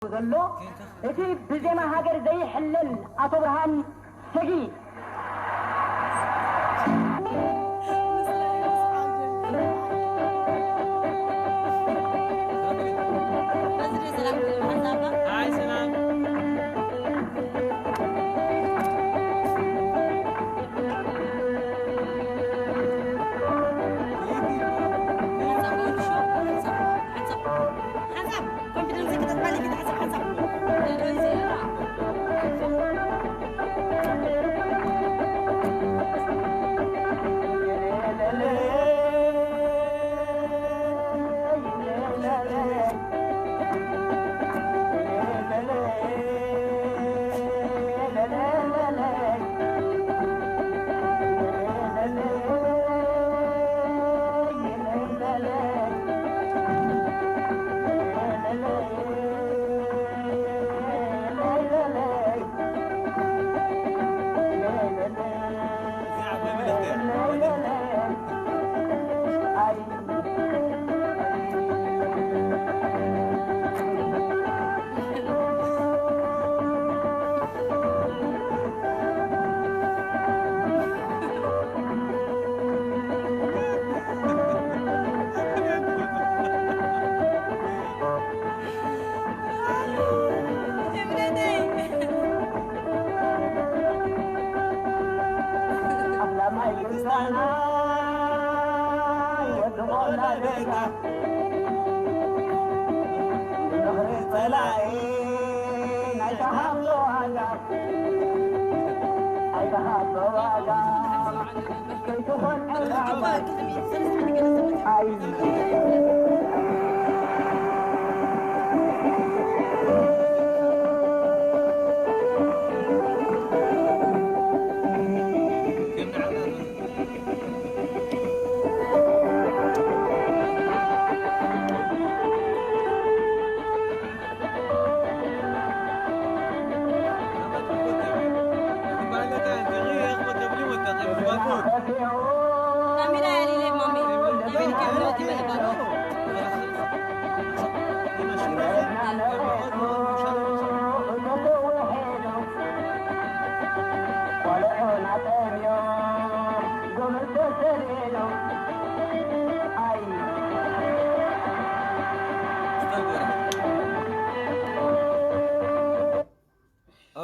ዘሎ እቲ ብዜማ ሃገር ዘይሕለል ኣቶ ብርሃን ሰጊ።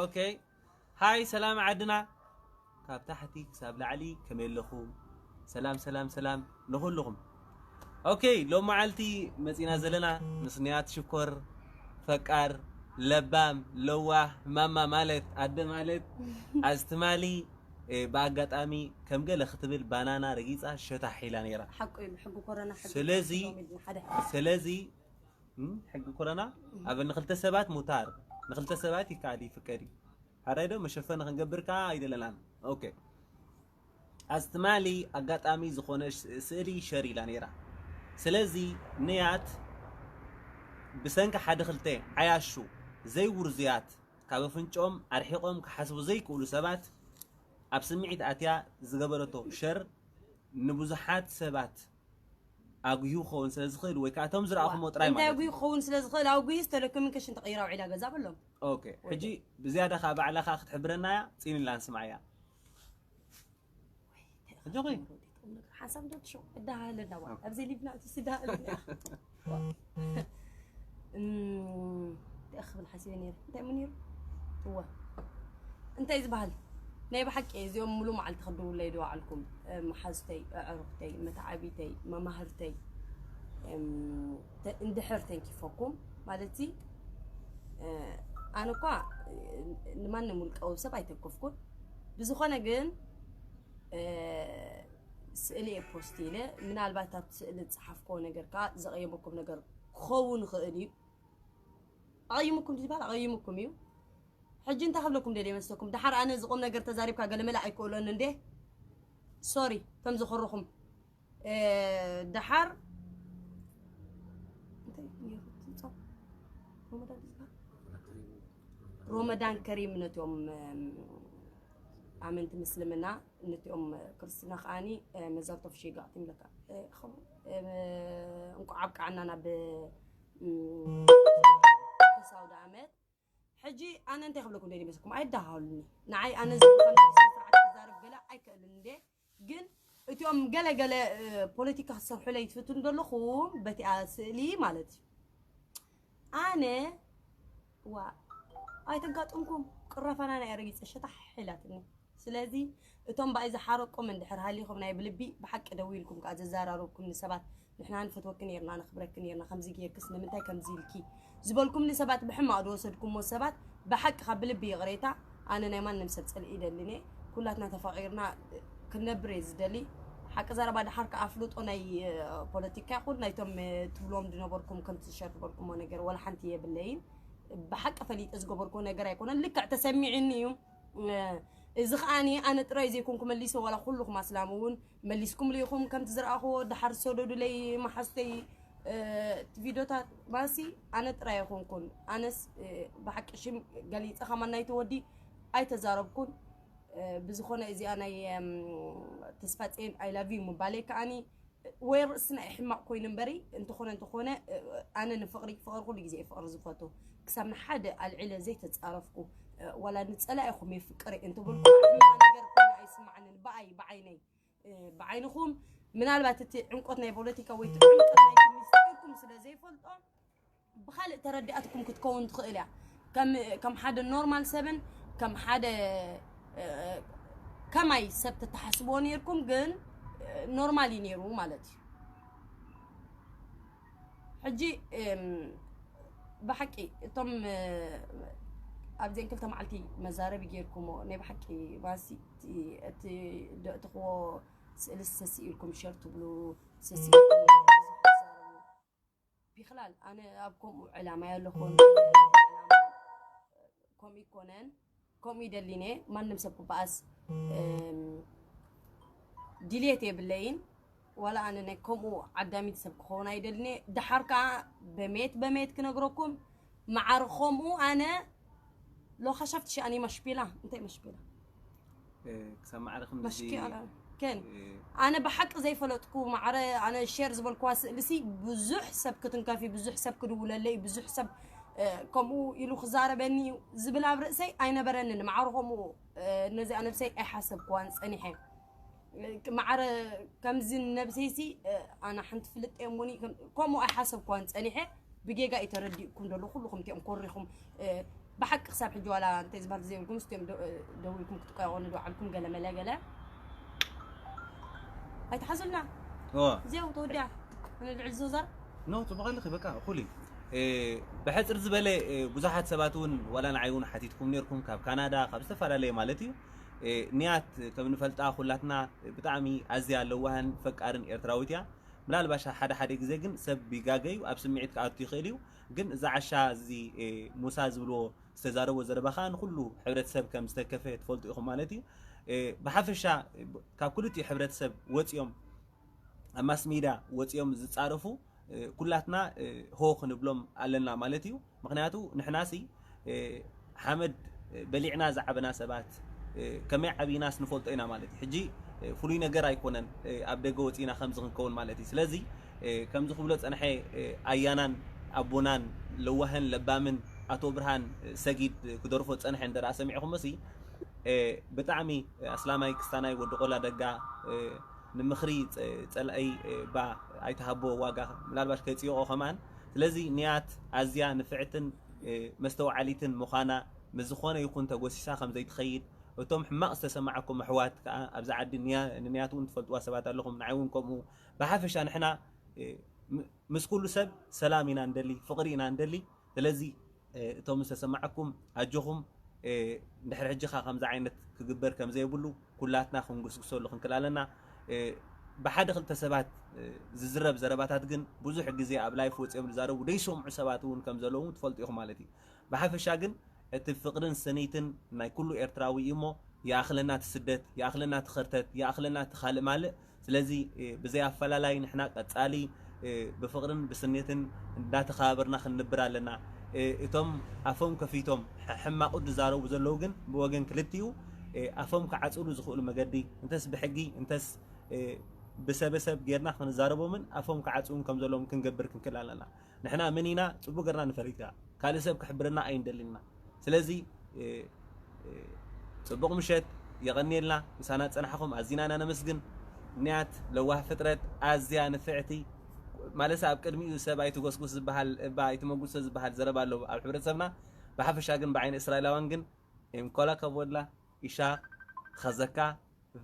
ኦኬ። ሃይ ሰላም ዓድና፣ ካብ ታሕቲ ክሳብ ላዕሊ ከመይ ኣለኹም? ሰላም ሰላም ሰላም ንኹልኹም። ኦኬ፣ ሎም መዓልቲ መጺና ዘለና ምስ ንያት ሽኮር፣ ፈቃር፣ ለባም፣ ለዋህ፣ ማማ ማለት ኣደ ማለት ኣዝትማሊ፣ ብኣጋጣሚ ከም ገለ ክትብል ባናና ረጊጻ ሸታሕ ኢላ ነይራ። ሓቁ እዩ። ሕጊ ኮረና ሕጊ ስለዚ ኮረና ኢልና ሓደ። ስለዚ እም፣ ሕጊ ኮረና ኣብ ንክልተ ሰባት ሙታር፣ ንክልተ ሰባት ይከኣል ይፍቀድ እዩ። ሓራይ ዶ መሸፈኒ ክንገብር ከኣ ኣይደለናን። ኦኬ። ኣስትማሊ ኣጋጣሚ ዝኾነ ስ- ስእሊ ሸር ኢላ ነይራ። ስለዚ ንያት ብሰንኪ ሓደ ክልተ ዓያሹ ዘይውርዙያት ካብ ኣፍንጮም ኣርሒቖም ክሓስቡ ዘይክእሉ ሰባት ኣብ ስምዒት ኣትያ ዝገበረቶ ሸር ንብዙሓት ሰባት ኣጉሂ ክኸውን ስለ ዝኽእል ወይ ከዓ እቶም ዝረኣኹሞ ጥራይ እንታይ ማለት ኣጉሂ እዩ። ክኸውን ስለ ዝኽእል ኣጉሂ ዝተለኩምን ከሽን ተቐይራ ውዒላ ገዛ በሎም። ኦኬ፣ ሕጂ ብዝያዳ ከዓ ባዕላ ከዓ ክትሕብረና እያ። ፂን ኢላ ንስምዓያ። ሕጂ ኾይ ሓንሳብ ዶ ትሽው እዳሃለና ዋ ኦኬ። ኣብዚ ሊብና እቲ ስዳሃለና እንታይ ክብል ሓሲበ ነይረ እንታይ ሙ ነይሩ እወ እንታይ ዝበሃል ናይ ብሓቂ እዚኦም ሙሉ መዓልቲ ክድውለይ ድዋዓልኩም መሓዝተይ ኣዕሩኽተይ መተዓቢተይ መማህርተይ እንድሕር ተንኪፈኩም ማለት ኣነ እኳ ንማንም ውልቃዊ ሰብ ኣይተከፍኩን ብዝኾነ ግን ስእሊ እየ ፖስት ኢለ ምናልባት ኣብቲ ስእሊ ዝፀሓፍኮ ነገር ከዓ ዘቐየመኩም ነገር ክኸውን ይኽእል እዩ ኣቐይሙኩም ዝበሃል ኣቐይሙኩም እዩ ሕጂ እንታይ ክብለኩም ደልየ መስለኩም ደሓር ኣነ ዝቆም ነገር ተዛሪብካ ገለመለ ኣይክእሎን እንዴ ሶሪ ከም ዝኽርኹም ደሓር ሮመዳን ከሪም ነቶም ኣመንቲ ምስልምና ነቲኦም ክርስትና ከዓኒ መዛግቶም ሸጋዕቲ ምለካ እንቋዕ ኣብቃዓና ናብ ኣውደ ዓመት። ሕጂ ኣነ እንታይ ክብለኩም ደሊ መስኩም ኣይዳሃሉኒ። ንዓይ ኣነ ዝብሉ ከም ስነ ስርዓት ክዛረብ ገለ ኣይክእልን እንዴ። ግን እቲኦም ገለ ገለ፣ እ፣ ፖለቲካ ክሰርሑለይ ትፍትኑ ዘለኹም በቲኣ ስእሊ ማለት እዩ። ኣነ ዋ ኣይተጋጥምኩም ቅረፋና ናይ ረጊፀ ሸታሕ ኢላትኒ። ስለዚ እቶም ብኣይ ዝሓረቁም እንድሕር ሃሊኹም ናይ ብልቢ ብሓቂ ደው ኢልኩም ከዓ ዘዘራረብኩም ንሰባት ንሕና ንፈትወኪ ነርና ነኽብረኪ ነርና ከምዚ ጌርክስ ንምንታይ ከምዚ ኢልኪ ዝበልኩም ንሰባት ብሕማቕ ዝወሰድኩሞ ሰባት ብሓቂ ካብ ብልቢ ይቕሬታ። ኣነ ናይ ማንም ሰብ ፅልኢ ይደልን እየ። ኩላትና ተፋቒርና ክንነብር እየ ዝደሊ። ሓቂ ዘረባ ደሓር ከዓ ኣፍልጦ ናይ፣ እ፣ ፖለቲካ ይኹን ናይቶም፣ እ፣ ትብሎም ዝነበርኩም ከምቲ ሸር ዝበልኩሞ ነገር ወላ ሓንቲ የብለይን። ብሓቂ ፈሊጠ ዝገበርኩዎ ነገር ኣይኮነን። ልክዕ ተሰሚዕኒ እዩ። እ፣ እዚ ከዓኒ ኣነ ጥራይ ዘይኮንኩ መሊሰ ዋላ ኩልኹም ኣስላም እውን መሊስኩም ኢኹም። ከምቲ ዝረኣኽዎ ደሓር ዝሰደዱለይ መሓዝተይ፣ እ፣ እቲ ቪድዮታት ማሲ ኣነ ጥራይ ኣይኮንኩን። ኣነስ፣ እ፣ ብሓቂ ሽም ገሊፀ ከማን ናይቲ ወዲ ኣይተዛረብኩን። እ፣ ብዝኾነ እዚኣ ናይ፣ እም፣ ተስፋ ፅዮን I love you ምባለይ ከዓኒ ወይ ርእስና እዩ ሕማቕ ኮይኑ እምበሪ፣ እንተኾነ እንተኾነ፣ እ፣ ኣነ ንፍቕሪ፣ ፍቕሪ ኩሉ ግዜ እዩ ፍቕሪ ዝፈቱ። ክሳብ ንሓደ ኣልዒለ ዘይተጻረፍኩ፣ እ፣ ዋላ ንጸላኢኹም የፍቅር እየ እንተበልኩ፣ ሕማቕ ነገር ኮይኑ ኣይስምዓንን። ብኣይ፣ ብዓይነይ፣ እ፣ ብዓይንኹም ምናልባት እቲ ዕምቆት ናይ ፖለቲካ ወይ እቲ ዕምቆት ናይ ሚስጢርኩም ስለ ዘይፈልጦ፣ ብኻልእ ተረዲኣትኩም ክትከውን ትኽእል እያ። ከም፣ ከም ሓደ ኖርማል ሰብን ከም ሓደ፣ እ፣ ከማይ ሰብ ተተሓስብዎ ነይርኩም፣ ግን፣ እ፣ ኖርማል እዩ ነይሩ ማለት እዩ። ሕጂ፣ እም፣ ብሓቂ እቶም፣ እ፣ ኣብዚአን ክልተ መዓልቲ መዛረቢ ጌርኩሞ ናይ ብሓቂ ባሲ እቲ፣ እቲ ደእትኽዎ ስእሊ ሰሲ ኢልኩም ሸር ትብሉ፣ ሰሲ ኢልኩም ብዙሕ ትዛረቡ። ቢኽላል ኣነ ኣብ ከምኡ ዕላማ የለኹን። ከምኡ ይኮነን፣ ከምኡ ይደሊነ። ማንም ሰብ ክበኣስ፣ እም፣ ድልየት የብለይን። ዋላ ኣነ ናይ ከምኡ ዓዳሚት ሰብ ክኸውን ኣይደልኔ። ደሓር ከዓ በሜት በሜት ክነግረኩም፣ መዓር ከምኡ ኣነ ሎኻ ሻፍት ሻኒ መሽፒላ፣ እንታይ መሽፒላ? እ፣ ክሳብ ማዕረ ክንድዚ፣ መሽኪ ኣላ። ከን፣ እ፣ ኣነ ብሓቂ ዘይፈለጥኩ ማዕረ ኣነ ሼር ዝበልኩዋ ስእልሲ ብዙሕ ሰብ ክትንከፊ፣ ብዙሕ ሰብ ክድውለለይ፣ ብዙሕ ሰብ፣ እ፣ ከምኡ ኢሉ ክዛረበኒ እዩ ዝብል ኣብ ርእሰይ ኣይነበረንን። ማዕረ ከምኡ፣ እ፣ ነዚኣ ነብሰይ ኣይሓሰብኩዋን ጸኒሐ። እ፣ ማዕረ ከምዚ ነብሰይሲ፣ እ፣ ኣነ ሓንቲ ፍልጥ እየ እሞኒ ከም-፣ ከምኡ ኣይሓሰብኩዋን ጸኒሐ። ብጌጋ እዩ ተረዲእኩም ዘሎ ኩልኹም እቲኦም ኮሪኹም፣ እ፣ ብሓቂ ክሳብ ሕጂ ዋላ እንታይ ዝበሃል ዘይብልኩም ስቲኦም ደ-፣ እ፣ ደዊልኩም ክትቀያቆ ንዶ ዓልኩም ገለ መለ ገለ ኣይትሓዙልና። ኦ። እዚያው ተወዲኣ። ኣነ ልዕል ዝውዛር። ኖ፣ ጽቡቕ ኣለኺ፣ በቃ፣ እኹል እዩ። እ፣ ብሕጽር ዝበለ፣ እ፣ ብዙሓት ሰባት እውን ዋላ ንዓይ እውን ሓቲትኩም ነይርኩም፣ ካብ ካናዳ፣ ካብ ዝተፈላለየ ማለት እዩ። እ፣ ንያት ከም ንፈልጣ ኩላትና ብጣዕሚ ኣዝያ ለዋህን ፈቃርን ኤርትራዊት እያ። ምናልባሽ ሓደ ሓደ ግዜ ግን ሰብ ይጋገ እዩ፣ ኣብ ስምዒት ክኣቱ ይኽእል እዩ። ግን እዛ ዓሻ እዚ፣ እ፣ ሙሳ ዝብልዎ ዝተዛረቦ ዘረባ ኸኣ ንኹሉ ሕብረተሰብ ከም ዝተከፈ ትፈልጡ ኢኹም ማለት እዩ። እ፣ ብሓፈሻ፣ እ፣ ካብ ክልቲኡ ሕብረተሰብ ወጺኦም ኣብ ማስ ሚድያ ወጺኦም ዝጻረፉ፣ እ፣ ኩላትና፣ እ፣ ሆ ክንብሎም ኣለና ማለት እዩ። ምኽንያቱ ንሕናሲ፣ እ፣ ሓመድ፣ እ፣ በሊዕና ዝዓበና ሰባት፣ እ፣ ከመይ ዓቢናስ ንፈልጦ ኢና ማለት እዩ። ሕጂ፣ እ፣ ፍሉይ ነገር ኣይኮነን፣ እ፣ ኣብ ደገ ወጺእና ከምዚ ክንከውን ማለት እዩ። ስለዚ፣ እ፣ ከምዚ ክብሎ ጸንሐ፣ እ፣ ኣያናን ኣቦናን ለዋህን ለባምን ኣቶ ብርሃን፣ እ፣ ሰጊድ፣ እ፣ ክደርፎ ጸንሐ እንተ ደኣ ሰሚዕኹሞሲ፣ እ፣ ብጣዕሚ፣ እ፣ ኣስላማይ ክስታናይ ወዲ ቆላ ደጋ፣ እ፣ ንምኽሪ ጸ-፣ ጸላኢ፣ እ፣ ባ ኣይትሃቦ ዋጋ፣ ምናልባሽ ከይጽይቖ ከማን። ስለዚ ንያት ኣዝያ ንፍዕትን፣ እ፣ መስተውዓሊትን ምዃና፣ ምስ ዝኾነ ይኹን ተጎሲሳ ከም ዘይትኸይድ፣ እቶም ሕማቕ ዝተሰማዓኩም ኣሕዋት ከኣ ኣብዚ ዓዲ ንያ-፣ ንንያት እውን ትፈልጥዋ ሰባት ኣለኹም፣ ንዓይ እውን ከምኡ። ብሓፈሻ ንሕና፣ እ፣ ም-፣ ምስ ኩሉ ሰብ ሰላም ኢና እንደሊ፣ ፍቕሪ ኢና እንደሊ። ስለዚ፣ እ፣ እቶም ዝተሰማዓኩም ኣጆኹም፣ እ፣ እንድሕር ሕጂ ኸኣ ከምዚ ዓይነት ክግበር ከም ዘይብሉ ኩላትና ክንጉስጉሰሉ ክንክእል ኣለና። እ፣ ብሓደ ክልተ ሰባት፣ እ፣ ዝዝረብ ዘረባታት ግን ብዙሕ ግዜ ኣብ ላይፍ ወጺኦም ዝዛረቡ ዘይሰምዑ ሰባት እውን ከም ዘለዉ ትፈልጡ ኢኹም ማለት እዩ። ብሓፈሻ ግን እቲ ፍቕርን ሰኒትን ናይ ኩሉ ኤርትራዊ እዩ እሞ፣ ይኣኽለና እቲ ስደት፣ ይኣኽለና እቲ ኸርተት፣ ይኣኽለና እቲ ካልእ ማልእ። ስለዚ፣ እ፣ ብዘይ ኣፈላላይ ንሕና ቀጻሊ፣ እ፣ ብፍቕርን ብስኒትን እንዳተኸባበርና ክንንብር ኣለና። እ፣ እቶም ኣፎም ከፊቶም ሕ-፣ ሕማቕ ዝዛረቡ ዘለዉ ግን ብወገን ክልቲኡ፣ እ፣ ኣፎም ክዓጽሉ ዝኽእሉ መገዲ፣ እንተስ ብሕጊ፣ እንተስ፣ እ፣ ብሰበሰብ ጌርና ክንዛረቦምን ኣፎም ክዓጽውን ከም ዘለዎም ክንገብር ክንክእል ኣለና። ንሕና መን ኢና? ጽቡቕ ጌርና ንፈልጥ ኢና። ካልእ ሰብ ክሕብረና ኣይንደልን ኢና። ስለዚ እ፣ እ፣ ጽቡቕ ምሸት፣ የቐንየልና ምሳና ጸናሕኹም ኣዚና ኢና ነመስግን። ንያት ለዋህ ፍጥረት ኣዝያ ንፍዕቲ ማለት ኣብ ቅድሚኡ ሰብ ኣይትጎስጉስ ዝበሃል እባ ኣይትመጉሶ ዝበሃል ዘረባ ኣሎ ኣብ ሕብረተሰብና። ብሓፈሻ ግን ብዓይኒ እስራኤላውያን ግን ኤምኮላ ከቦድላ ኢሻ ኸዘካ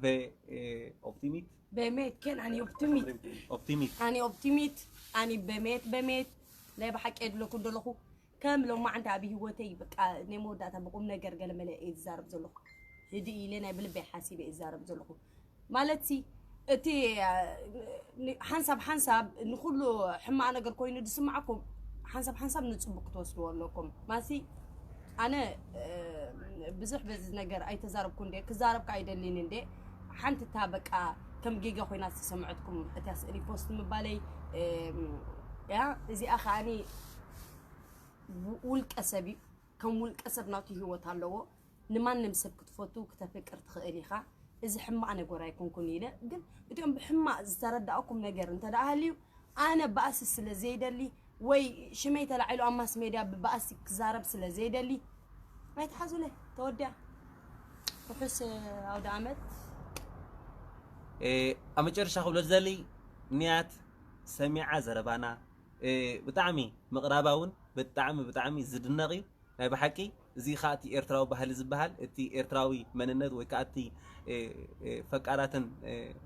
ቨ ኦፕቲሚት באמת כן אני אופטימית ኦፕቲሚት אני אופטימית אני באמת באמת ናይ ብሓቂ የድለኩ ዘለኹ ከም ሎማዓንቲ ኣብ ህይወተይ በቃ ናይ መወዳእታ ብቁም ነገር ገለመለ እየ ዝዛረብ ዘለኹ ህድእ ኢለ ናይ ብልበይ ሓሲበ እየ ዝዛረብ ዘለኹ ማለት ሲ እቲ ሓንሳብ ሓንሳብ ንኩሉ ሕማቕ ነገር ኮይኑ ዝስማዓኩም ሓንሳብ ሓንሳብ ንፅቡቅ ክትወስድዎ ኣለኩም ማሲ ኣነ ብዙሕ በዚ ነገር ኣይተዛረብኩ እንደ ክዛረብካ ኣይደልን እንደ ሓንቲ እታ በቃ ከም ጌጋ ኮይና ዝተሰምዐትኩም እታ ስእሊ ፖስት ምባለይ ያ እዚኣ ከዓኒ ውልቀ ሰብ እዩ ከም ውልቀ ሰብ ናቱ ህይወት ኣለዎ ንማንም ሰብ ክትፈቱ ክተፍቅር ትኽእል ኢኻ እዚ ሕማቕ ነገር ኣይኮንኩን ኢለ ግን እቲኦም ብሕማቕ ዝተረዳእኩም ነገር እንተ ደኣ ሃልዩ ኣነ ባእሲ ስለ ዘይደሊ ወይ ሽመይ ተላዒሉ ኣብ ማስ ሜድያ ብባእሲ ክዛረብ ስለ ዘይደሊ ኣይትሓዙለ ተወዲያ ርሑስ ኣውደ ኣመት ኣብ መጨረሻ ክብሎ ዝደሊ ንያት ሰሚዓ ዘረባና ብጣዕሚ ምቕራባ እውን ብጣዕሚ ብጣዕሚ ዝድነቕ እዩ ናይ ብሓቂ እዚ ከዓ እቲ ኤርትራዊ ባህሊ ዝበሃል እቲ ኤርትራዊ መንነት ወይ ከዓ እቲ ፈቃራትን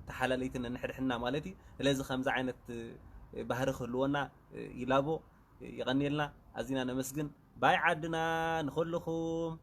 ተሓላለይትን ንሕድሕና ማለት እዩ ስለዚ ከምዚ ዓይነት ባህሪ ክህልወና ይላቦ ይቐንየልና ኣዚና ነመስግን ባይ ዓድና ንኩልኹም